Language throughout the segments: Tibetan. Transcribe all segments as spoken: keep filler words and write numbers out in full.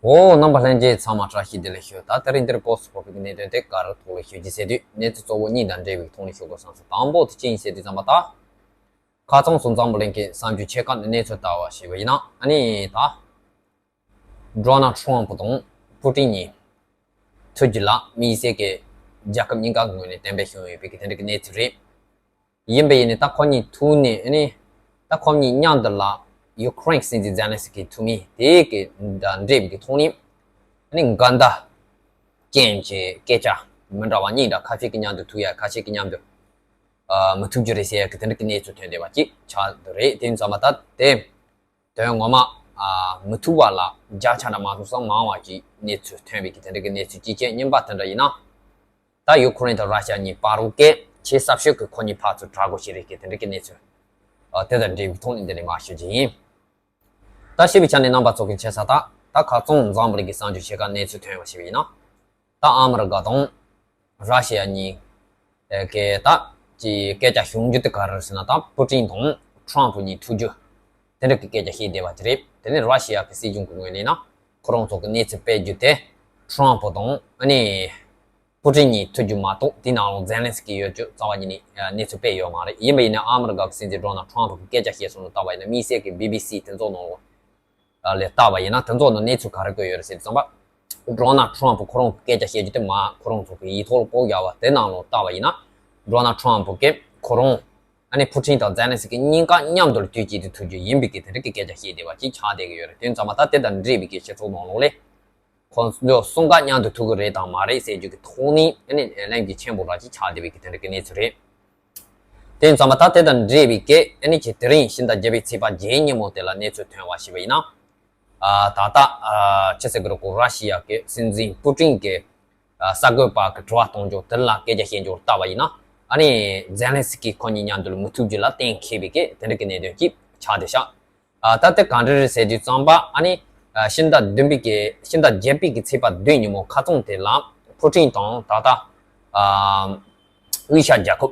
འོ། རྣམ་པ་ལྷན་རྒྱས་ཚང་མ་བཀྲ་ཤིས་བདེ་ལེགས་ཞུ། ད་དེ་རིང་འདིར་སྐོར་སུ་ཕོག་པའི་གནད་དོན་དེ་ག་རེ་ཐོག་ལ་ཞུ་རྒྱུ་ཟེར་དུས། གནས་ཚུལ་གཙོ་བོ་གཉིས་དང་འབྲེལ་བའི་ཐོག་ནས་ཞུ་དགོས་བསམ་སོང་། དང་པོ་དེ་ཅི་ཡིན་ཟེར་དུས་ཙམ་པ། ད་ཁ་སང་སོང་འཛམ་བུ་གླིང་གི་གསར་འགྱུར་ཆེ་ཁག་ནས་གནས་ཚུལ་ལྟ་བ་ཞིག་ཡིན་ན། ཨ་ནི་ད་ཌོ་ནལ་ཊམ་ཕུ་དང་པུ་ཏིན་གཉིས་ཐུག་རྒྱུ་ལ་དམིགས་བསལ་གྱི་རྒྱལ་ཁབ་གཉིས་ཀ་ངོས་ནས་གཏན་འབེབས་བྱུང་ཡོད་པའི་གི་དེ་འདྲ་གི་གནས་ཚུལ་རེད། ཡིན་པ་ཡིན་ནའི་ད་ཁོ་གཉིས་ཐུག་ནས། ཨ་ནི་ད་ཁོ་གཉིས་མཉམ་དུ་ལ་ཡུ་ཁུ་རེན་སྲིད་འཛིན་ཛེ་ལན་སི་ཀི་ཐུག་མིན་དེ་གི་དང་འབྲེལ་བའི་གི་ཐོག་ནས། ཨ་ནི་འགལ་ཟླ་རྐྱེན་གྱི་སྐད་ཆ་མི་འདྲ་བ་གཉིས་འདྲ། ཁ་ཤས་ཀྱིས་མཉམ་དུ་ཐུག་ཡ། ཁ་ཤས་ཀྱིས་མཉམ་དུ་ཨ་མི་ཐུག་རྒྱུ་རེད་ཟེར་ཡ་གི་དེ་འདྲ་གི་གནས་ཚུལ་ཐོན་བསྡད་པ་ཅིག་ཆགས་འདུག་རེད། དེ་ཡིན་ཙང་མ་ད་དེ་དོན་ངོ་མ་ཨ་མི་ཐུག་པ་ལ་བརྒྱ་ཆ་འདྲ་མ་སོང་ཙང་མང་བ་ཅིག་གནས་ཚུལ་ཐོན་པའི་གི་དེ་འདྲ་གི་གནས་ཚུལ་གཅིག་བྱས། གཉིས་པ་དེ་འདྲ་ཡིན་ན། ད་ཡུ་ཁུ་རེན་དང་ར་ཤི་ཡ་གཉིས་བར་དུ་གི་ཆེས་ཟབ་ཤོས་ཀྱི་ཁོ་གཉིས་ཕར་ཚུར་དྲག་རྒོལ་བྱེད་རེས་ཀྱི་དེ་འདྲ་གི་གནས་ཚུལ། ཨ་དེ་དང་འབྲེལ་བའི་ཐོག་ནས་འདི་ནས་མར་ཞུ་རྒྱུ་ཡིན། ད་ཞུས་པའི་ཆ་ནས་རྣམ་པ་ཚོ་གི་མཁྱེན་གསལ། ད་ད་ཁ་སང་འཛམ་བུ་གླིང་གི་གསར་འགྱུར་ཆེ་ཁག་གནས་ཚུལ་ཐོན་པ་ཞིག་ཡིན་ན། ད་ཨ་མི་རི་ཀ་དང་ར་ཤི་ཡ་གཉིས་ཀྱི་ད་ཀྱི་སྐད་ཆ་བྱུང་རྒྱུ་དེ་ག་རེ་རེད་ཟེར་ན། ད་པུ་ཏིན་དང་ཊམ་ཕུ་གཉིས་ཐུག་རྒྱུ་དེ་འདྲ་གི་སྐད་ཆ་བཤད་བསྡད་པ་དེ་རེད། དེ་ནས་ར་ཤི་ཡ་གི་སྲིད་གཞུང་གི་ངོས་ནས་ན་ཁོ་རང་ཚོ་གི་གནས་ཚུལ་སྤེལ་རྒྱུ་དེ། ཊམ་ཕུ་དང་ཨ་ནི་པུ་ཏིན་གཉིས་ཐུག་རྒྱུ་མ་གཏོགས་དེའི་ནང་ལ་ཛེ་ལན་སི་ཀི་ཡོད་རྒྱུ་རྩ་བ་ཉིད་ནས་གནས་ཚུལ་སྤེལ་ཡོད་མ་རེད། ཡིན་པ་ཡིན་ན་ཨ་མི་རི་ཀ་གི་སྲིད་འཛིན་ཌོ་ནལ་ཊམ་ཕུ་གི་སྐད་ཆ་བཤད་སོང་ལ་བལྟས་པ་ཡིན་ན། དམིགས་བསལ་གྱི་བི་བི་སི་དེ་ཚོ་ནང་ལ་ལ་བལྟས་པ་ཡིན་ན། དེ་ཚོ་ནང་གནས་ཚུལ་ག་རེ་བཀོད་ཡོད་རེད་ཟེར་དུས་ཙམ་པ། ཌོ་ནལ་ཊམ་ཕུ་ཁོ་རང་གི་སྐད་ཆ་བཤད་རྒྱུ་དེ་མར་ཁོ་རང་ཚོ་གི་ཡིག་ཐོག་ལ་བཀོད་ཡོད་པ་དེ་ནང་ལ་བལྟས་པ་ཡིན་ན། ཌོ་ནལ་ཊམ་ཕུ་གིས་ཁོ་རང་ཨ་ནི་པུ་ཏིན་དང་ཛེ་ལན་སི་ཀི་གཉིས་ཀ་མཉམ་དུ་ལ་དུས་གཅིག་ཏུ་ཐུག་རྒྱུ་ཡིན་པའི་གི་དེ་འདྲ་གི་སྐད་ཆ་བཤད་བསྡད་པ་ཅིག་ཆགས་བསྡད་ཀྱི་ཡོད་རེད། དེ་ཡིན་ཙང་མ་ད་དེ་དང་འབྲེལ་བའི་གི་སྤྱི་ཚོགས་ནང་ལོགས་ལ་ཁོང་ཚོ་གསུམ་ཀ་མཉམ་དུ་ཐུག་གི་རེད་དང་མ་རེད་ཟེར་རྒྱུ་གི་ཐོག་ནས། ཨ་ནི་གླེང་རྒྱུ་ཆེན་པོ་འདྲ་ཅིག་ཆགས་བསྡད་པའི་གི་དེ་འདྲ་གི་གནས་ཚུལ་རེད། དེ་ཡིན་ཙང་མ་ད་དེ་དང་འབྲེལ་བའི་གི་ཨ་ནི་ཀྱི་དེ་རིང་ཕྱི་ཟླ་བརྒྱད་པའི་ཚེས་པ་བརྒྱད་ཉིན་མོ་དེ་ལ་གནས་ཚུལ་ཐོན་པ་ཞིག་ཡིན་ན། ཨ་ད་ལྟ་ཨ་ཅི་ཟེར་གི་རེད་གོ། ར་ཤི་ཡ་གི་སྲིད་འཛིན་པུ་ཏིན་གྱི་ཨ་གསར་འགོད་པ་གི་དྲི་བ་གཏོང་རྒྱུ་དེ་ལ་སྐད་ཆ་བཤད་རྒྱུར་བལྟས་པ་ཡིན་ན། ཨ་ནི་ཛེ་ལན་སི་ཀི་ཁོ་གཉིས་མཉམ་དུ་ལ་མི་ཐུག་རྒྱུ་ལ་གཏན་འཁེལ་བའི་གི་དེ་འདྲ་གི་གནད་དོན་ཅིག་ཆགས་བསྡད་ཤག་ཨ་ད་དེ་ག་འདྲ་རེད་ཟེར་དུས་ཙམ་པ། ཨ་ནི་ཨ་ཕྱི་ཟླ་བདུན་པའི་གི་ཕྱི་ཟླ་བརྒྱད་པའི་གི་ཚེས་པ་བདུན་ཉིན་མོ་ཁ་རྩང་དེ་ལ་པུ་ཏིན་དང་ད་ལྟ་ཨ་དབུས་ཤར་རྒྱལ་ཁབ་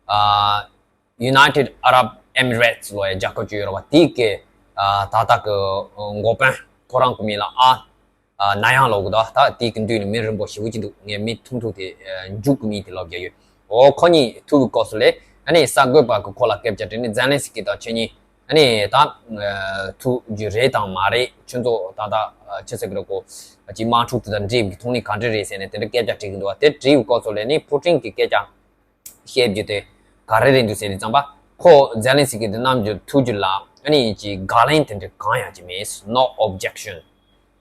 ཨ་United Arab Emirates ལབ་ཡ་རྒྱལ་ཁབ་ཅིག་ཡོད་རེད་པ། དེའི་གི་ཨ་ད་ལྟ་གི་འགོ་དཔོན་ཁོ་རང་གི་མིང་ལ་ཨ་ཨ་ན་ཡང་ལབ་གི་འདུག་ད་དེའི་གི་མདུན་ནས་མིང་རིང་པོ་ཞེ་པོ་ཅིག་འདུག་ངས་མིང་ཐུང་ཐུང་དེ་ཨ་མཇུག་གི་མིང་དེ་ལབ་རྒྱུ་ཡོད། འོ། ཁོ་གཉིས་ཐུག་གི་སྐབས་སུ་ལ་ཨ་ནི་གསར་འགོད་པ་གིས་ཁོ་ལ་སྐད་ཆ་དྲིས་ནས། ཛེ་ལན་སི་ཀི་དང་ཁྱེད་གཉིས་ཨ་ནི་ད་ཨ་ཐུག་རྒྱུ་རེད་དང་མ་རེད། ཁྱོད་ཚོ་ད་ལྟ་ཨ་ཅི་ཟེར་གི་རེད་གོ། ཨ་ཅིག་དམག་འཁྲུག་དེ་དང་འབྲེལ་བའི་ཐོག་ནས་ག་འདྲ་རེད་ཟེར་ནས་དེ་འདྲ་སྐད་ཆ་དྲི་གི་འདུག་པ། དེ་དྲིས་པའི་སྐབས་སུ་ལ་ནི་པུ་ཏིན་གྱི་སྐད་ཆ་བཤད་རྒྱུ་དེ་ག་རེ་རེད་འདུག་ཟེར་དུས་ཙམ་པ། ཁོ་ཛེ་ལན་སི་ཀི་དེ་ནམ་རྒྱུན་ཐུག་རྒྱུ་ལ་ཨ་ནི་ཅིག་དགག་ལན་དེ་འདྲ་གང་ཡང་ཅིག་མེད། No objection།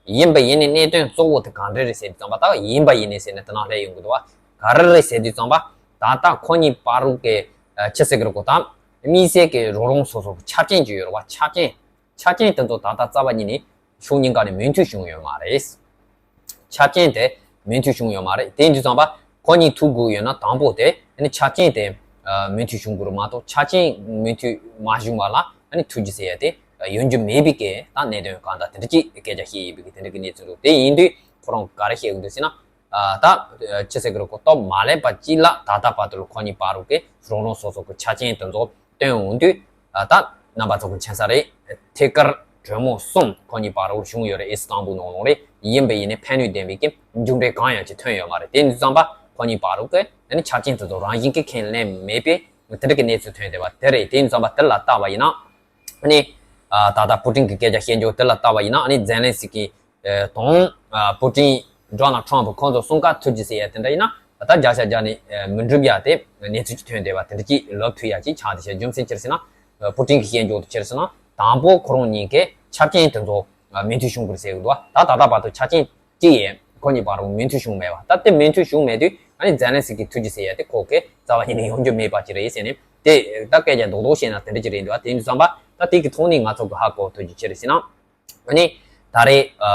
ཡིན་པ་ཡིན་ནའི་གནད་དོན་གཙོ་བོ་དེ་ག་འདྲ་རེད་ཟེར་དུས་ཙམ་པ། ད་ཡིན་པ་ཡིན་ནའི་ཟེར་ནས་དེ་ནང་སླེབས་ཡོང་གི་འདུག་པ། ག་རེ་རེད་ཟེར་དུས་ཙམ་པ། ད་ལྟ་ཁོ་གཉིས་བར་དུ་གི་ཨ་ཅི་ཟེར་གི་རེད་གོ། ད་དམིགས་བསལ་གྱི་རང་རང་སོ་སོ་གི་ཆ་རྐྱེན་ཅིག་ཡོད་རེད་པ། ཆ་རྐྱེན། ཆ་རྐྱེན་དེ་ཚོ་ད་ལྟ་རྩ་བ་ཉིད་ནས་ཕྱོགས་གཉིས་ཀ་ནས་མོས་མཐུན་བྱུང་ཡོད་མ་རེད། ཆ་རྐྱེན་དེ་མོས་མཐུན་བྱུང་ཡོད་མ་རེད། དེ་ཡིན་དུས་ཙམ་པ་ཁོ་གཉིས་ཐུག་དགོས་ཡོད་ན། དང་པོ་དེ་ཨ་ནི་ཆ་རྐྱེན་དེ་ཨ་མོས་མཐུན་བྱུང་དགོས་རེད་མ་གཏོགས། ཆ་རྐྱེན་མོས་མཐུན་མ་བྱུང་བ་ལ་ཨ་ནི་ཐུག་རྒྱུ་ཟེར་ཡ་དེ་ཡོང་རྒྱུ་མེད་པའི་གི་ད་གནད་དོན་གང་ལྟར་དེ་འདྲ་ཅིག་སྐད་ཆ་བཤད་ཡོད་པའི་གི་དེ་འདྲ་གི་གནས་ཚུལ་འདུག་དེ་ཡིན་དུས་ཁོ་རང་ག་རེ་བཤད་ཀྱི་འདུག་ཟེར་ན། ཨ་ད་ཅི་ཟེར་གི་རེད་གོ། སྟབས་མ་ལེགས་པ་ཅིག་ལ་ད་ལྟ་བར་དུ་ལ་ཁོ་གཉིས་བར་དུ་གི་རང་རང་སོ་སོ་གི་ཆ་རྐྱེན་དེ་ཚོ་བཏོན་འོང་དུས། ཨ་ད་རྣམ་པ་ཚོ་གི་མཁྱེན་གསལ་རེད། ཐད་ཀར་གྲོས་མོལ་གསུམ་ཁོ་གཉིས་བར་དུ་བྱུང་ཡོད་རེད། ཨི་སི་ཏན་བུལ་ནང་ལོགས་ལ། ཡིན་པ་ཡིན་ནའི་ཕན་ནུས་ལྡན་པའི་གི་མཇུག་འབྲས་གང་ཡང་ཅིག་ཐོན་ཡོད་མ་རེད། དེ་ཡིན་དུས་ཙམ་པ་ཁོ་གཉིས་བར་དུ་གི་ཨ་ནི་ཆ་རྐྱེན་དེ་ཚོ་རང་བཞིན་གྱིས་ཁས་ལེན་མེད་པའི་དེ་འདྲ་གི་གནས་ཚུལ་ཐོན་བསྡད་པ་དེ་རེད། དེ་ཡིན་དུས་ཙམ་པ་དེ་ལ་བལྟས་པ་ཡིན་ན། ཨ་ནི་ཨ་ད་ལྟ་པུ་ཏིན་གྱི་སྐད་ཆ་བཤད་རྒྱུ་དེ་ལ་བལྟས་པ་ཡིན་ན། ཨ་ནི་ཛེ་ལན་སི་ཀི་ཨ་དང་ཨ་པུ་ཏིན། ཌོ་ནལ་ཊམ་ཕུ་ཁོང་ཚོ་གསུམ་ཀ་ཐུག་རྒྱུ་ཟེར་ཡ་དེ་འདྲ་ཡིན་ན། ད་བརྒྱ་ཆ་བརྒྱ་ནས་ཨ་མི་འགྲུབ་ཡ་དེ་གནས་ཚུལ་ཅིག་ཐོན་བསྡད་པ་དེ་འདྲ་ཅིག་ལབ་ཐུབ་ཡ་ཅིག་ཆགས་བསྡད་ཤག་རྒྱུ་མཚན་ཅི་རེད་ཟེར་ན། ཨ་པུ་ཏིན་གྱིས་བཤད་རྒྱུ་དེ་ཅི་རེད་ཟེར་ན། དང་པོ་ཁོ་རང་གཉིས་ཀྱི་ཆ་རྐྱེན་དེ་ཚོ་ཨ་མོས་མཐུན་བྱུང་དགོས་ཟེར་གི་འདུག་ད་ད་ལྟ་བར་དུ་ཆ་རྐྱེན་ཅི་ཡང་ཁོ་གཉིས་བར་མོས་མཐུན་བྱུང་མེད་པ། ད་དེ་མོས་མཐུན་བྱུང་མེད་དུས་ཨ་ནི་ཛེ་ལན་སི་ཀི་ཐུག་རྒྱུ་ཟེར་ཡ་དེ་ཁོ་གི་རྩ་བ་ཉིད་ནས་ཡོང་རྒྱུ་མེད་པ་ཅིག་རེད་ཟེར་ནས། དེ་ད་སྐད་ཆ་རྡོག་རྡོག་བཤད་ན་དེ་འདྲ་ཅིག་རེད་འདུག་དེ་ཡིན་དུས་ཙམ་པ་ད་དེ་གི་ཐོག་ནས་ང་ཚོ་གི་ཧ་གོ་ཐུབ་རྒྱུ་ཅི་རེད་ཟེར་ན། ཨ་ནི་ད་རེས་ཨ་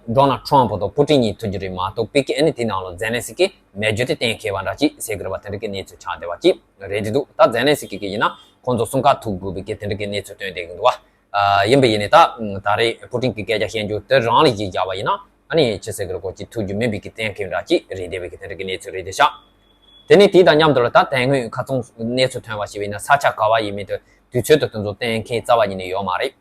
ཌོ་ནལ་ཊམ་ཕུ་དང་པུ་ཏིན་གཉིས་ཐུག་རྒྱུ་རེད་མ་གཏོགས་པའི་གི་ཨ་ནི་དེ་ནང་ལ་ཛེ་ལན་སི་ཀི་མེད་རྒྱུ་དེ་གཏན་འཁེལ་བ་འདྲ་ཅིག་ཟེར་གི་རེད་པ། དེ་འདྲ་གི་གནས་ཚུལ་ཆགས་བསྡད་པ་ཅིག་རེད་འདུག་ད་ཛེ་ལན་སི་ཀི་གི་ཡིན་ན་ཁོང་ཚོ་གསུམ་ཀ་ཐུག་དགོས་པའི་གི་དེ་འདྲ་གི་གནས་ཚུལ་ཐོན་བསྡད་གི་འདུག་བ། ཨ་ཡིན་པ་ཡིན་ནའི་ད་ད་རེས་པུ་ཏིན་གི་སྐད་ཆ་བཤད་རྒྱུ་དེ་རང་ལ་གཞི་བཞག་པ་ཡིན་ན། ཨ་ནི་ཅི་ཟེར་གི་རེད་གོ། ཅིག་ཐུག་རྒྱུ་མིན་པའི་གི་གཏན་འཁེལ་འདྲ་ཅིག་རེད་བསྡད་པའི་གི་དེ་འདྲ་གི་གནས་ཚུལ་རེད་བསྡད་ཤག་དེ་ནས་དེ་དང་མཉམ་དུ་ལ་ད་དེ་སྔོན་ཁ་རྩང་གནས་ཚུལ་ཐོན་པ་ཞིག་ཡིན་ན། ས་ཆ་ག་བ་ཡིན་མིན་དེ་དུས་ཚོད་དེ་དེ་ཚོ་གཏན་འཁེལ་རྩ་བ་ཉིད་ནས་ཡོད་མ་རེད།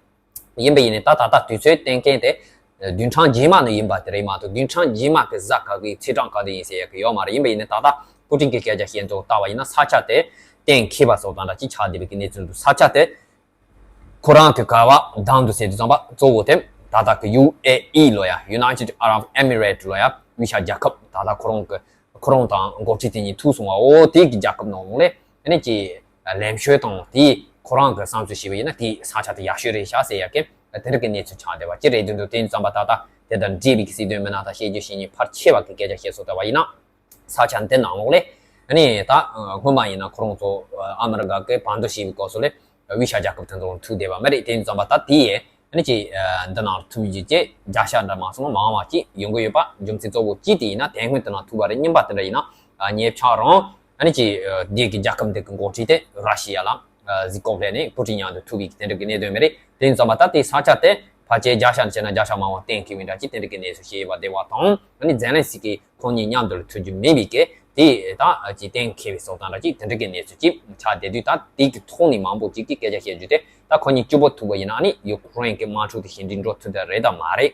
ཡིན་པ་ཡིན་ནའི་ད་ད་ལྟ་དུས་ཚོད་གཏན་འཁེལ་དེ་ བདུན་ཕྲག་རྗེས་མ་ནས་ཡིན་པ་དེ་རེད་མ་གཏོགས། བདུན་ཕྲག་རྗེས་མ་གི་གཟའ་ག་གི་ཚེས་གྲངས་ག་དུས་ཡིན་ཟེར་ཡ་གི་ཡོད་མ་རེད། ཡིན་པ་ཡིན་ན་ད་ལྟ་པུ་ཏིན་གྱི་སྐད་ཆ་བཤད་ཚུལ་ལྟ་བ་ཡིན་ན་ས་ཆ་དེ་གཏན་འཁེལ་བ་སོགས་དང་འདྲ་ཅིག་ཆགས་བསྡད་པའི་གི་གནས་ཚུལ་འདུག་ས་ཆ་དེ་ཁོ་རང་གི་ག་བ་བདམས་འདུག་ཟེར་དུས་ཙམ་པ་གཙོ་བོ་དེ་ད་ལྟ་གི་ཡུ་ཨེ་ཨི་ལོ་ཡ། United Arab Emirates ལོ་ཡ། དབུས་ཤར་རྒྱལ་ཁབ། ད་ལྟ་ཁོ་རང་གི་ཁོ་རང་དང་འགོ་ཁྲིད་དེ་གཉིས་ཐུག་སོང་བ། འོ་དེ་གི་རྒྱལ་ཁབ་ནང་ལོགས་ལས་ཨ་ནི་ཅིག་ལེན་ཤོས་དང་དེ་ཁོ་རང་གི་བསམ་ཚུལ་བཤད་པ་ཡིན་ན་དེ་ས་ཆ་དེ་ཡག་ཤོས་རེད་ཤག་ཟེར་ཡ་གི་དེ་འདྲ་གི་གནས་ཚུལ་ཆགས་བསྡད་པ་ཅིག་རེད། དེ་འདུག་དེ་ཡིན་ཙམ་པ་ད་ལྟ་དེ་དང་འབྲེལ་བའི་གི་སྲིད་དོན་མི་སྣ་དང་བཤད་རྒྱུ་བཤད་མཁན་ཕལ་ཆེ་བ་གི་སྐད་ཆ་བཤད་སོང་བསྡད་པ་ཡིན་ན། ས་ཆ་འདི་ནང་ལོགས་ལས་ཨ་ནི་ད་སྔོན་མ་ཡིན་ན་ཁོ་རང་ཚོ་ཨ་མི་རི་ཀ་གི་བར་འདུམ་བྱས་པའི་སྐབས་སུ་ལས་དབུས་ཤར་རྒྱལ་ཁབ་དེ་ཚོ་ཐུག་བསྡད་པ་མ་རེད། དེ་ཡིན་ཙམ་པ་ད་དེ་ཡས་ཨ་ནི་ཅིག་འདི་ནང་ཐུག་རྒྱུ་ཅིག་བརྒྱ་ཆ་འདྲ་མ་སོང་ན་མང་བ་ཅིག་ཡོང་གི་ཡོད་པ། རྒྱུ་མཚན་གཙོ་བོ་གཅིག་དེ་ཡིན་ན་དེ་སྔོན་དེ་ནང་ཐུག་པ་རེད། གཉིས་པ་དེ་འདྲ་ཡིན་ན་ཉེ་ཆར་རང་ཨ་ནི་ཅིག་འདི་གི་རྒྱལ་ཁབ་འདི་གི་འགོ་ཁྲིད་དེ་ར་ཤི་ཡ་ལ་གཟིགས་སྐོར་སླེབས་ནས་པུ་ཏིན་མཉམ་དུ་ཐུག་པའི་དེ་འདྲ་གི་གནད་དོན་མ་རེད། དེ་ཡིན་ཙམ་པ་ད་དེ་ས་ཆ་དེ་ཕལ་ཆེར་བརྒྱ་ཆ་བྱས་ན་བརྒྱ་ཆ་མང་བ་གཏན་འཁེལ་བའི་འདྲ་ཅིག་དེ་འདྲ་གི་གནས་ཚུལ་བཤད་ཡོད་པ་བསྡད་པ་དང་། ཨ་ནི་ཛེ་ལན་སི་ཀི་ཁོང་གཉིས་མཉམ་དུ་ལ་ཐུག་རྒྱུ་མེད་པའི་སྐད་དེ་ད་ཅིག་གཏན་འཁེལ་བའི་སོགས་དང་འདྲ་ཅིག་དེ་འདྲ་གི་གནས་ཚུལ་ཅིག་ཆགས་བསྡད་དུས། ད་དེ་གི་ཐོག་ནས་མང་པོ་ཅིག་གིས་སྐད་ཆ་བཤད་རྒྱུ་དེ་ད་ཁོ་གཉིས་གཅིག་པོ་ཐུག་པ་ཡིན་ན་ཨ་ནི་ཡུ་ཀེ་རེན་གི་དམག་འཁྲུག་དེ་ཞི་འགྲིག་འགྲོ་ཐུབ་ད་རེད་དམ་མ་རེད་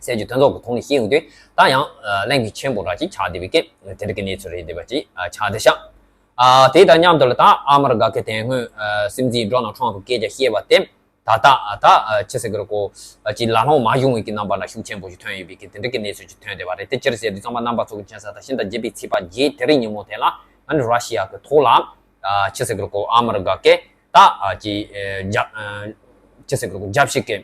ཟེར་རྒྱུ་དོན་ཚོགས་ཀྱི་ཐོག་ནས་ཤེས་ཡོང་དུས་ད་ཡང་གླེང་གི་ཆེན་པོ་འདྲ་ཅིག་ཆགས་བསྡད་པའི་སྐད་དེ་འདྲ་གི་གནས་ཚུལ་རེད་བསྡད་པ་ཅིག་ཆགས་བསྡད་ཤག་ཨ་དེ་དང་མཉམ་དུ་ལ་ད་ཨ་མི་རི་ཀ་གི་དེ་སྔོན་སྲིད་འཛིན་ཌོ་ནལ་ཊམ་ཕུ་སྐད་ཆ་བཤད་པ་དེ། ད་ལྟ་ད་ཅི་ཟེར་གི་རེད་ཀོ། ཅིག་ལ་ལོང་མ་བྱུང་བའི་གི་རྣམ་པ་འདྲ་ཤུགས་ཆེན་པོ་ཞིག་ཐོན་ཡོད་པའི་གི་དེ་འདྲ་གི་གནས་ཚུལ་ཅིག་ཐོན་བསྡད་པ་རེད། དེ་ཅི་རེད་ཟེར་དུས་ཙམ་པ་རྣམ་པ་ཚོ་གི་མཁྱེན་གསལ་ལྟར་ཕྱི་ཟླ་བརྒྱད་པའི་ཚེས་པ་བརྒྱད་དེ་རིང་ཉིན་མོ་དེ་ལ་ཨ་ནི་ར་ཤི་ཡ་གི་ཐོག་ལ་ཅི་ཟེར་གི་རེད་ཀོ། ཨ་མི་རི་ཀ་གི་ད་ཅིག་རྒྱ་ཅི་ཟེར་གི་རེད་ཀོ། རྒྱབ་བཤིག་གི་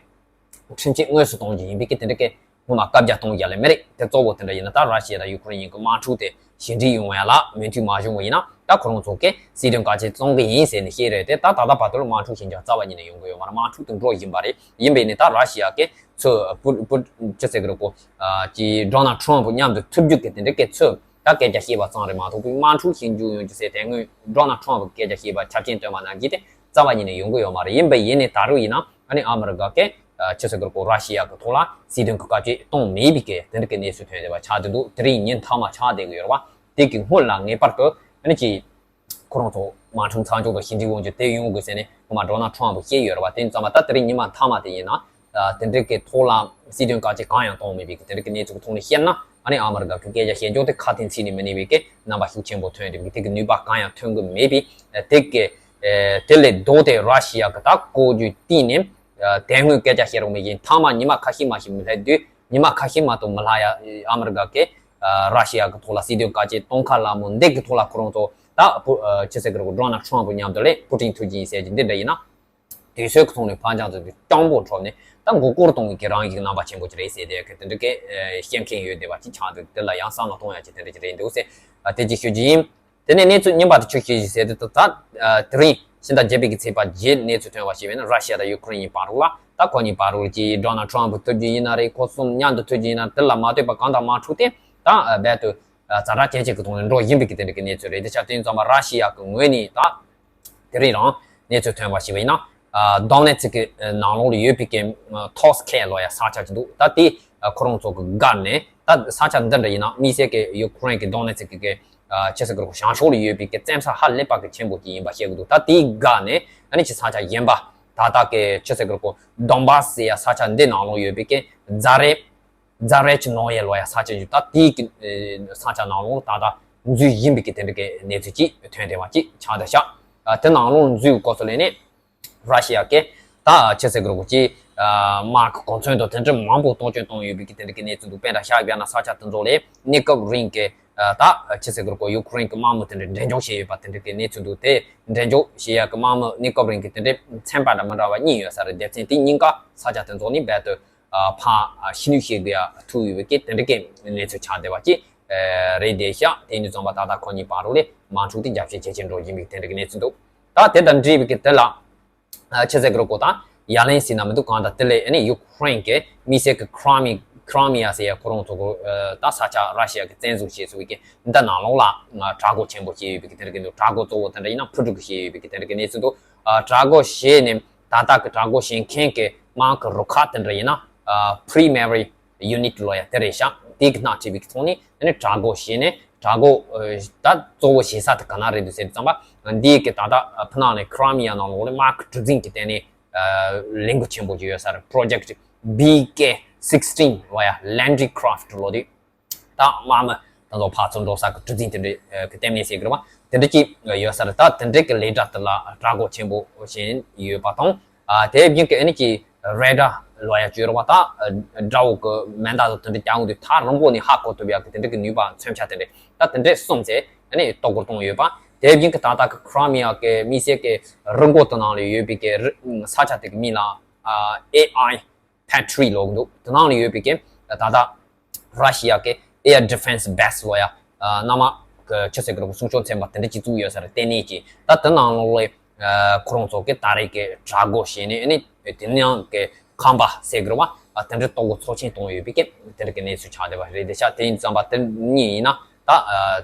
ཁྲིམས་ཆད་དངོས་སུ་གཏོང་རྒྱུ་ཡིན་པའི་གི་དེ་འདྲ་གི་ངོ་མ་བཀའ་རྒྱ་གཏོང་རྒྱུ་ལས་མེད་རེད། དེ་གཙོ་བོ་དེ་འདྲ་ཡིན་ན་ད་ར་ཤི་ཡ་དང་ཡུ་ཀེ་རེན་གཉིས་ཀྱི་དམག་འཁྲུག་དེ་ཞི་འགྲིག་ཡོང་ཡ་ལ་མོས་མཐུན་མ་བྱུང་བ་ཡིན་ན་ད་ཁོ་རང་ཚོ་གིས་སྲིད་དོན་བཀག་ཆ་བཙོང་གི་ཡིན་ཟེར་ནས་བཤད་རེད་དེ། ད་ད་ལྟ་བར་དུ་ལ་དམག་འཁྲུག་ཞི་འཇགས་རྩ་བ་ཉིད་ནས་ཡོང་གི་ཡོད་མ་རེད། དམག་འཁྲུག་དེ་འགྲོ་བཞིན་པ་རེད། ཡིན་པས་ནི་ད་ར་ཤི་ཡ་གིས་ཚུར་པུ་པུ་ཅི་ཟེར་གི་རེད་ཀོ། ཅིག་ཌོ་ནལ་ཊམ་ཕུ་མཉམ་དུ་ཐུག་རྒྱུ་གི་དེ་འདྲ་གི་ཚུར་ད་སྐད་ཆ་བཤད་པ་ཙམ་རེད་མ་གཏོགས་དམག་འཁྲུག་ཞི་འཇགས་ཡོང་རྒྱུ་ཟེར་དེ་སྔོན་ཌོ་ནལ་ཊམ་ཕུ་སྐད་ཆ་བཤད་པ་ཆ་རྐྱེན་བཏོན་པ་ནང་བཞིན་དེ་རྩ་བ་ཉིད་ནས་ཡོང་གི་ཡོད་མ་རེད། ཡིན་པས་ཡིན་ནི་ད་རུང་ཡིན་ན། ཨ་ནི་ཨ་མི་རི་ཀ་གིས་ཨ་ཆི་ཟེར་གི་རེད་ཀོ། ར་ཤི་ཡ་གི་ཐོག་ལ་སྲིད་དོན་གི་བཀའ་ཆད་གཏོང་མེད་པའི་གི་དེ་འདྲ་གི་གནས་ཚུལ་ཐོན་བསྡད་པ་ཆགས་བསྡད་འདུག་དེ་རིང་ཉིན་མཐའ་མ་ཆགས་བསྡད་གི་ཡོད་རེད་བ། དེ་གི་སྔོན་ལ་ངེས་པར་དུ་ཨ་ནི་ཅིག་ཁོ་རང་ཚོ་དམག་འཁྲུག་མཚམས་འཇོག་དང་ཞི་འགྲིག་ཡོང་རྒྱུ་དེ་ཡོང་དགོས་ཟེར་ནས་སྔོན་མ་ཌོ་ནལ་ཊམ་ཕུ་བཤད་ཡོད་རེད་བ། དེ་ཙམ་པ་ད་དེ་རིང་ཉི་མ་མཐའ་མ་དེ་ཡིན་ན་ཨ་དེ་འདྲ་གི་ཐོག་ལ་སྲིད་དོན་བཀའ་ཆད་གང་ཡང་གཏོང་མེད་པའི་གི་དེ་འདྲ་གི་གནས་ཚུལ་གི་ཐོག་ནས་བཤད་ན། ཨ་ནི་ཨ་མི་རི་ཀ་གི་སྐད་ཆ་བཤད་ཕྱོགས་དེ་ཁ་དན་ཚིག་ནས་མི་གནས་པའི་གི་རྣམ་པ་ཤུགས་ཆེན་པོ་ཐོན་ཏེ་དེ་གི་ནུས་པ་གང་ཡང་ཐོན་གི་མེད་པའི་དེ་གི་དེ་ལས་ལྡོག་སྟེ་ར་ཤི་ཡ་གི་ད་བཀོད་ཇུས་བརྟེན་ནས་དེ་སྔོན་སྐད་ཆ་བཤད་རོགས་མི་ཡིན་མཐའ་མ་ཉི་མ་ཁ་ཤས་མ་ཞིག་མི་སླེབས་དུས་ཉི་མ་ཁ་ཤས་མ་གཏོགས་མི་ལྷག་ཡ། ཨ་མི་རི་ཀ་གི་ར་ཤི་ཡ་གི་ཐོག་ལ་སྲིད་དོན་བཀའ་ཆད་གཏོང་ཁ་ལ་མོ་འདེགས་ཀྱི་ཐོག་ལ་ཁོ་རང་ཚོ་ད་ཆི་ཟེར་གི་རེད་ཀོ། ཌོ་ནལ་ཊམ་ཕུ་མཉམ་དུ་ལས་པུ་ཏིན་ཐུག་གི་ཡིན་ཟེར་གྱི་འདི་འདྲ་ཡིན་ན། དུས་ཚོད་ཀྱི་ཐོག་ནས་ཕར་འགྱངས་ཚུལ་དུ་སྤྱང་པོ་འཕྲོག་ནས་ད་མགོ་སྐོར་གཏོང་བའི་གི་རང་གི་རྣམ་པ་ཆེན་པོ་ཅིག་རེད་ཟེར་དེ་གི་དེ་འདྲ་གི་བཤད་མཁན་ཡོད་བསྡད་པ་ཅིག་ཆགས་འདུག་དེ་ལ་ཡང་བསམ་བློ་གཏོང་ཡ་ཅིག་དེ་འདྲ་ཅིག་རེད་འདུག་ཟེར་དེ་ཅིག་ཞུ་རྒྱུ་ཡིན། དེ་ནས་གནས་ཚུལ་རྙིང་པ་དེ་ཆུ་ཤེས་ཞིག་ཟེར་དུས་ད་དེ་རིང་ཕྱི་ཟླ་བརྒྱད་པའི་གི་ཚེས་པ་བརྒྱད་གནས་ཚུལ་ཐོན་པ་ཞིག་བྱས་ན་ར་ཤི་ཡ་དང་ཡུ་ཀེ་རེན་གཉིས་བར་དུ་ལ་ད་ཁོ་གཉིས་བར་དུ་ཀྱི་ཌོ་ནལ་ཊམ་ཕུ་ཐུག་རྒྱུ་ཡིན་ན་རེད། ཁོ་གསུམ་མཉམ་དུ་ཐུག་རྒྱུ་ཡིན་ན་དེ་ལ་མ་ལྟོས་པ་གང་དང་དམག་འཁྲུག་དེ་ད་རྦད་དུ་ཛ་དྲག་ཇེ་ཆེ་གི་ཐོག་ནས་འགྲོ་བཞིན་པའི་གི་དེ་འདྲ་གི་གནས་ཚུལ་རེད། དེ་ཆ་དེ་ཙམ་པ་ར་ཤི་ཡ་གི་ངོས་ནས་ད་དེ་རིང་རང་གནས་ཚུལ་ཐོན་པ་ཞིག་བྱས་ན་ཨ་དོན་ནེ་ཚིག་གི་ནང་ལོགས་ལ་ཡོད་པའི་གི་ཐོས་ཁེ་ལོ་ཡ་ས་ཆ་ཅིག་འདུག་ད་དེ་ཁོ་རང་ཚོ་གི་སྒར་ནས་ད་ས་ཆ་འདི་འདྲ་ཡིན་ན་དམིགས་བསལ་གི་ཡུ་ཀེ་རེན་གི་དོན་ནེ་ཚིག་གི་གི་ཨ་ཆི་ཟེར་གི་རེད་ཀོ། བྱང་ཕྱོགས་ལ་ཡོད་པའི་གི་བཙན་ས་ཧ་ལས་པ་གི་ཆེན་པོ་ཅིག་ཡིན་པ་བཤད་གི་འདུག་ད་དེའི་སྒར་ནས་ཨ་ནི་ཅིག་ས་ཆ་གཞན་པ་ད་ལྟ་གི་ཆི་ཟེར་གི་རེད་ཀོ། དོན་བཱ་སི་ཟེར་ཡ་ས་ཆ་འདི་ནང་ལོགས་ཡོད་པའི་གི་ཛ་རེ་ཛ་རེ་ཆི་ནོ་ཡེ་ལོ་ཡ་ས་ཆ་ཅིག་ད་དེའི་གི་ས་ཆ་ནང་ལོགས་ད་ལྟ་འཛུལ་བཞིན་པའི་གི་དེ་འདྲ་གི་གནས་ཚུལ་ཅིག་ཐོན་བསྡད་པ་ཅིག་ཆགས་བསྡད་ཤག་ཨ་དེ་ནང་ལོགས་འཛུལ་གོ་སོ་ལས་ནས་ར་ཤི་ཡ་གི་ད་ཆི་ཟེར་གི་རེད་ཀོ། ཅིག་ཨ་དམག་གི་གོ་མཚོན་དང་དེ་འདྲ་མང་པོ་གཏོང་སྐྱོན་བཏང་ཡོད་པའི་གི་དེ་འདྲ་གི་གནས་ཚུལ་འདུག་དཔེར་ན་ཤག་བྱས་ན་ས་ཆ་དེ་ཚོ་ལས་གནས་སྐབས་རིང་གི་ཨ་ད་ཆི་ཟེར་གི་རེད་ཀོ། ཡུ་ཀེ་རེན་གི་དམག་མི་དེ་འདྲ་འགྲེམས་འཇོག་བྱས་ཡོད་པ་དེ་འདྲ་གི་གནས་ཚུལ་འདུག་དེ་འགྲེམས་འཇོག་བྱེད་ཡ་གི་དམག་མི་གནས་སྐབས་རིང་གི་དེ་འདྲ་ཚན་པ་འདྲ་མི་འདྲ་བ་གཉིས་ཡོད་ས་རེད། སྡེ་ཚན་དེ་གཉིས་ཀ་ས་ཆ་དེ་ཚོ་ནས་རྦད་དུ་ཨ་ཕར་ཨ་ཕྱི་ནུས་བྱེད་དགོས་ཡ་ཐུག་ཡོད་པའི་གི་དེ་འདྲ་གི་གནས་ཚུལ་ཆགས་བསྡད་པ་ཅིག་ཨ་རེད་བསྡད་ཤག་དེ་ནས་བཟུང་བ་ད་ལྟ་ཁོ་གཉིས་བར་དུ་ལས་དམག་འཁྲུག་དེ་རྒྱ་ཆེ་ཇེ་ཆེར་འགྲོ་བཞིན་པའི་དེ་འདྲ་གི་གནས་ཚུལ་འདུག་ད་དེ་དང་འབྲེལ་བའི་གི་དེ་ལ་ཨ་ཆི་ཟེར་གི་རེད་ཀོ། ད་ཡ་ལན་ཟེར་ན་མི་འདུག་གང་ལྟར་དེ་ལས་ཨ་ནི་ཡུ་ཀེ་རེན་གི་དམིགས་བསལ་གི་ཁི་རི་མི་ཁི་རི་མི་ཡ་ཟེར་ཡ་ཁོ་རང་ཚོ་གི་ཨ་ད་ས་ཆ་ར་ཤི་ཡ་གི་བཙན་བཟུང་བྱས་སོང་བའི་གི་འདི་ནང་ལོགས་ལ་ཨ་དྲག་རྒོལ་ཆེན་པོ་བྱས་ཡོད་པའི་གི་དེ་འདྲ་གི་འདུག་དྲག་རྒོལ་གཙོ་བོ་དེ་འདྲ་ཡིན་ན་ཕུ་དཀྲུག་གི་བྱས་ཡོད་པའི་གི་དེ་འདྲ་གི་གནས་ཚུལ་འདུག་ཨ་དྲག་རྒོལ་བྱས་ནས་ད་ལྟ་གི་དྲག་རྒོལ་བྱེད་མཁན་གི་དམག་གི་རུ་ཁག་དེ་འདྲ་ཡིན་ན་ཨ་Primary Unit ལོ་ཡ་དེ་རེད་ཤག་དེ་གི་སྣེ་ཁྲིད་པའི་གི་ཐོག་ནས་ཨ་ནི་དྲག་རྒོལ་བྱས་ནས་དྲག་རྒོལ་ཨ་ད་གཙོ་བོ་བྱེད་ས་དེ་ག་ན་རེད་འདུག་ཟེར་དུས་ཙམ་པ་འདི་གི་ད་ལྟ་ཕུ་ནང་ནས་ཁི་རི་མི་ཡ་ནང་ལོགས་ལ་དམག་གི་གྲུ་གཟིངས་ཀྱི་སྟེང་ནས་ཨ་ལས་འགུལ་ཆེན་པོ་ཅིག་ཡོད་ས་རེད། Project B K sixteen ལོ་ཡ་Landry Craft ལོ་དེ། ད་དམག་མི་ད་ལོ་ཕར་ཚུར་འགྲོ་ས་གི་གྲུ་གཟིངས་དེ་འདྲའི་གི་ལྟེ་གནས་ཟེར་གི་རེད་བ། དེ་འདྲ་ཅིག་ཡོད་ས་རེད། ད་དེ་འདྲའི་གི་ལས་གྲྭ་དེ་ལ་གྲགས་འགོ་ཆེན་པོ་ཞིག་ཡོད་པ་དང་། དེ་བཞིན་གི་ཨ་ནི་ཅིག་རེ་ཌར་ལོ་ཡ་བཅོས་རེད་བ། ད་དགྲ་བོ་གི་མེ་མདའ་དང་དེ་འདྲ་རྒྱག་འོང་དུས་ཐག་རིང་པོ་ནས་ཧ་གོ་ཐུབ་ཡ་གི་དེ་འདྲ་གི་ནུས་པ་མཚོན་ཆ་དེ་འདྲ་ད་དེ་འདྲ་གསུམ་ཚེ་ཨ་ནི་གཏོར་རྒོལ་གཏོང་ཡོད་པ། དེ་བཞིན་གི་ད་ལྟ་གི་Crimea གི་དམིགས་བསལ་གི་རི་མགོ་དེ་ནང་ལ་ཡོད་པའི་གི་ས་ཆ་དེ་གི་མིང་ལ་ཨ་ཨེ་ཨའི་Patriot ལབ་འདུག་དེ་ནང་ལ་ཡོད་པའི་གི་ད་ལྟ་ར་ཤི་ཡ་གི་Air Defense Base ལོ་ཡ། ཨ་གནམ་དམག་གི་ཆུ་ཚད་ཀྱི་སྲུང་སྐྱོབ་ཚན་པ་དེ་འདྲ་ཅིག་བཙུགས་ཡོད་ས་རེད། ལྟེ་གནས་ཀྱི་ད་དེ་ནང་ལོགས་ལ་ཨ་ཁོ་རང་ཚོ་གི་ད་རེས་ཀྱི་དྲག་རྒོལ་བྱས་ནས་ཨ་ནི་དེ་ནང་གི་ཁང་པ་ཟེར་གི་རེད་བ། ཨ་དེ་འདྲ་གཏོར་རྒོལ་ཚབས་ཆེན་གཏོང་ཡོད་པའི་གི་དེ་འདྲ་གི་གནས་ཚུལ་ཆགས་བསྡད་པ་རེད། དེ་ཤ་དེ་ཡིན་ཙམ་པ་དེ་གཉིས་ཡིན་ན་ད་ཨ་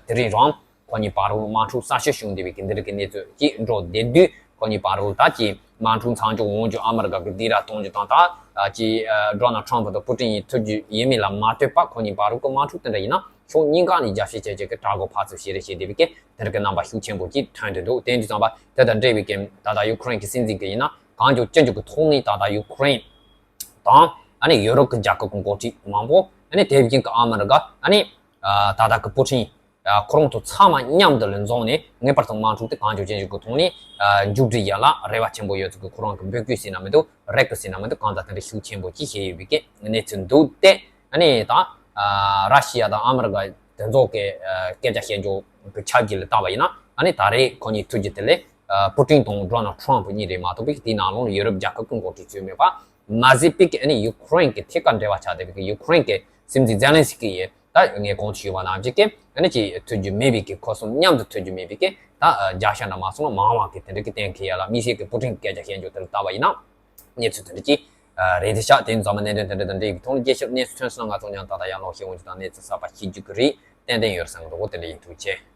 དེ་རིང་རང་ཁོ་གཉིས་བར་དུ་དམག་འཁྲུག་གསར་ཤོས་བྱུང་བསྡད་པའི་གི་འདི་འདྲ་གི་གནས་ཚུལ་ཅིག་འགྲོ་བསྡད་དུས། ཁོ་གཉིས་བར་དུ་ད་ཀྱི་དམག་འཁྲུག་མཚམས་འཇོག་འོང་རྒྱུ་ཨ་མི་རི་ཀ་གི་སྡིགས་ར་གཏོང་རྒྱུ་དང་ད་ཀྱི་Donald Trump དང་Putin གཉིས་ཐུག་རྒྱུ་ཡིན་མིན་ལ་མ་ལྟོས་པ། ཁོ་གཉིས་བར་དུ་གི་དམག་འཁྲུག་དེ་འདྲ་ཡིན་ན་ཕྱོགས་གཉིས་ཀ་ནས་རྒྱབ་བཤད་བྱས་བྱས་ཀྱི་དྲག་རྒོལ་ཕར་ཚུར་བྱེད་རེས་བྱེད་བསྡད་པའི་གི་དེ་འདྲ་གི་རྣམ་པ་ཤུགས་ཆེན་པོ་ཅིག་ཐོན་བསྡད་འདུག་དེ་ཡིན་དུས་ཙམ་པ་དེ་དང་འབྲེལ་བའི་གི་ད་ལྟ་ཡུ་ཁུ་རེན་གི་སྲིད་འཛིན་གི་ཡིན་ན་གང་མགྱོགས་ཅི་མགྱོགས་གི་ཐོག་ནས་ད་ལྟ་ཡུ་ཁུ་རེན་དང་ཨ་ནི་ཡུ་རོབ་གི་རྒྱལ་ཁབ་གི་འགོ་ཁྲིད་མང་པོ། ཨ་ནི་དེ་བཞིན་གི་ཨ་མི་རི་ཀ། ཨ་ནི་ད་ལྟ་གི་Putin ཁོ་རང་ཚོ་ཚང་མ་མཉམ་དུ་ལ་འཛོམས་ནས་ངེས་པར་དུ་དམག་འཁྲུག་དེ་གང་མགྱོགས་ཅི་མགྱོགས་ཀྱི་ཐོག་ནས་མཇུག་སྒྲིལ་ཡ་ལ་རེ་བ་ཆེན་པོ་ཡོད་ཚུལ་གྱི་ཁོ་རང་གི་འབོད་སྐུལ་ཟེར་ན་མི་འདུག་རེ་སྐུལ་ཟེར་ན་མི་འདུག་གང་ལྟར་དེ་འདྲ་ཤུགས་ཆེན་པོ་ཅིག་བྱས་ཡོད་པའི་གི་གནས་ཚུལ་འདུག་སྟེ། ཨ་ནི་ད་ར་ཤི་ཡ་དང་ཨ་མི་རི་ཀ་དེ་ཚོ་གི་སྐད་ཆ་བཤད་རྒྱུ་གི་ཆ་རྒྱུས་ལ་བལྟས་པ་ཡིན་ན། ཨ་ནི་ད་རེས་ཁོ་གཉིས་ཐུག་རྒྱུ་དེ་ལས་Putin དང་Donald Trump གཉིས་རེད་མ་གཏོགས་པའི་དེའི་ནང་ལོགས་ལ་ཡུ་རོབ་རྒྱལ་ཁབ་ཀྱི་འགོ་ཁྲིད་ཚོས་མེད་པ། མ་ཟད་པའི་གི་ཨ་ནི་ཡུ་ཁུ་རེན་གི་ཐད་ཀར་འབྲེལ་བ་ཆགས་བསྡད་པའི་གི་ཡུ་ཁུ་རེན་གི་སྲིད་འཛིན་ཛེ་ལན་སི་ཀི་ཡིས་ད་ངས་གོང་དུ་ཞུས་པ་ནང་བཞིན་གི་ཨ་ནི་ཅིག་ཐུག་རྒྱུ་མེད་པའི་གི་ཁོ་གསུམ་མཉམ་དུ་ཐུག་རྒྱུ་མེད་པའི་གི་ད་རྒྱག་ཤ་འདྲ་མ་སོང་ན་མང་བ་གི་དེ་འདྲ་གི་གཏན་འཁེལ་ཡ་ལ་དམིགས་བསལ་གི་པུ་ཊིན་གི་སྐད་ཆ་བཤད་རྒྱུ་དེ་ལ་བལྟས་པ་ཡིན་ན་གནས་ཚུལ་དེ་འདྲ་ཅིག་རེད་དེ་ཤག་དེ་ཡིན་ཙང་མ་གནད་དོན་དེ་འདྲ་དང་འབྲེལ་བའི་ཐོག་ནས་རྒྱས་ཤོག་གནས་ཚུལ་ཐོན་སོང་ན་ང་ཚོ་མཉམ་ད་ལྟ་ཡང་ལོག་ཤེས་འོང་རྒྱུ་དང་གནས་ཚུལ་གསར་པ་ཤེས་རྒྱུ་གི་རེད། ཏན་ཏན་ཡོད་བསམ་གི་འདུག་དེ་འདྲ་ཡིན། ཐུགས་རྗེ་ཆེ།